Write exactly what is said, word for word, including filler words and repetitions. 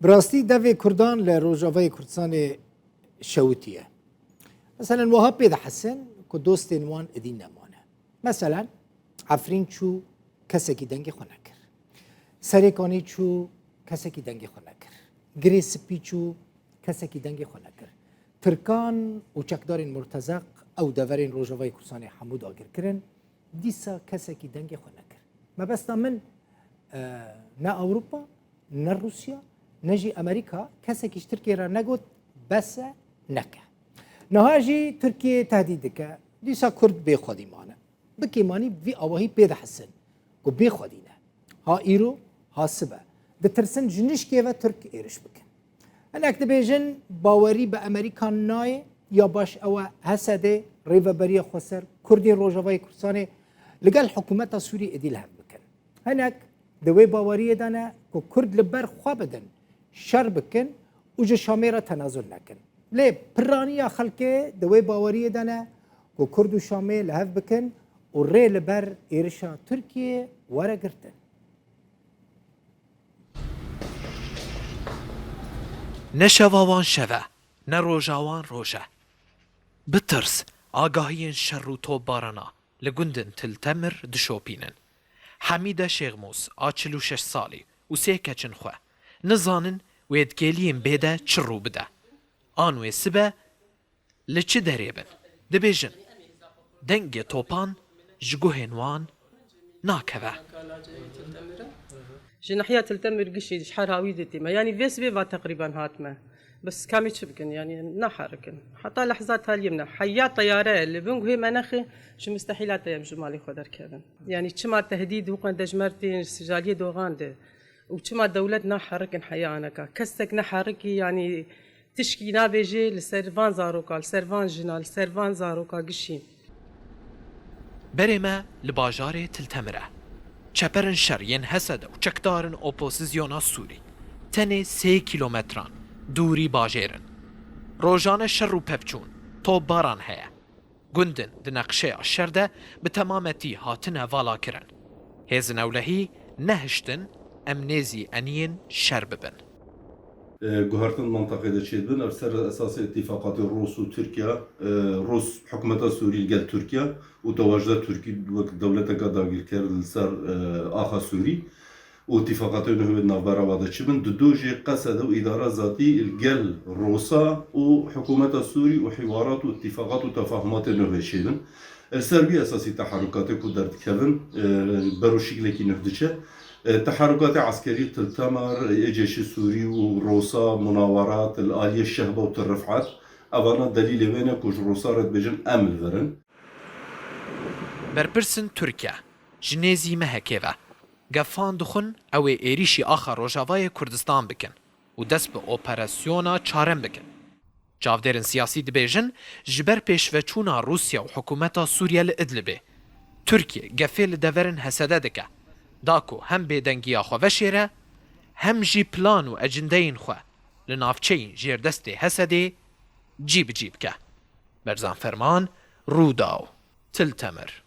Bi rastî devê Kurdan li Rojavayê Kurdistanê şewitiye. Meselen, wiha pê dihesin ku dostên wan êdî nemane. Meselen, Efrîn çû, kesekî dengê xwe nekir. Serêkanî çû, kesekî dengê xwe nekir. Girê Spî çû, kesekî dengê xwe nekir. Tirkan û çekdarên Murtezeq ew deverên Rojavayê Kurdistanê hemû dagir kirin. Dîsa kesekî dengê xwe nekir. Mebesta min, e, ne Ewropa, ne Rûsya, ne jî Amerîka, kesekî ji Tirkiyê re negot, bes e, neke. Niha jî Tirkiye tehdît dike, dîsa Kurd bê xwedî mane. Bi kêmanî vî awahî pê dihesin ku bê xwedî ne. Ha îro, ha sibe. Ditirsin ji nişkê ve Tirk êriş bikin. Hinek dibêjin bawerî bi Amerîka nayê, ya baş ew e HSDê, Rêveberiya Xweser, Kurdên Rojavayê Kurdistanê li gel hikûmeta Sûrî êdî li hev bikin. Hinek di wê baweriyê de ne ku Kurd li ber xwe bidin, şer bikin û ji Şamê re tenazul nekin. Lê piraniya xelkê di wê baweriyê de ne ku Kurd û Şamê li hev bikin û rê li ber êrişa Tirkiyê were girtin. Ne şeva wan şev e, ne roja wan roj e. Bi tirs, agahiyên şer û topbarana li gundên Til Temir dişopînin. Hemîde Şêxmûs a çil û şeş salî û sê keçin xwe nizanin wê di kêliyên bê de çi rû bide. An wê sibe li çi derê bin, dibêjin, dengê topan ji guhên wan nakeve. Ji nahiya Til Temir gişî ji her hawî dîtî me. Yanî vê sibê va teqrîben hatime. Bes kamî çi bikin? Yanî naherikin. Heta lehza taliyê min e. Heya teyare li bin guhê me nexê, ji mistehîla te em ji malê xwe derkevin. Yanî çima tehdîd û qende ji me re tên, ji sijaliyê doxan de. Û çima dewlet naherikin heya aneka? Kesek neherikî, yanî tişkî nabêjê li ser van zaroka, li ser van jina, li ser van zaroka gişî. Berê me li bajarê Til Temir e. Çeperin şer yên HSD û çekdarên opozîsyona Sûrî tenê sê kîlometran dûrî bajêr in. Rojane şer û pevçûn, topbaran heye. Gundin di neqşeya şer de bi temametî hatine valakirin. Hêzin ewlehî nehiştin em nêzî eniyên şer bibin. Guhertin mantaqê de çêdibin, ev ser esasê îtîfaqatê Rûs û Tirkiye, Rûs, hikûmeta Sûrî li gel Tirkiye û tewajida Tirkî wek dewleteke dagirker li ser axa Sûrî û îtîfaqatê nû wê di navbera wa de çi bin, dido jê qesede û îdara zatî li gel Rûsa û hikûmeta Sûrî û hîwarat û îtîfaqat û tefahumatê nû wê çêbin. Li ser vî esasî teherûkatê ku derdikevin, ber û şîklekî nû diçe. Teherûkatê eskerî Til Temir, ê Cêşê Sûrî û Rûsa, Munawerat, li aliyê Şehba û Til Rifat, evana delîlê wê ne ku ji Rûsa re dibêjin em li vir in. Berpirsên Tirkiye ji nêzî mehekê ve gefan dixwin ew ê êrîşî axa Rojavayê Kurdistan bikin û dest bi operasyona çarem bikin. Çavdêrên siyasî dibêjin, ji ber pêşveçûna Rûsya û hikûmeta Sûriye li Idlibê, Tirkiye gefê li deverên HSD dike, da ku hem bêdengiya xwe veşêre, hem jî plan û ecindeyên xwe li navçeyên jêrdestê HSDê cî bi cî bike. Berzan Ferman, Rûdaw, Til Temir.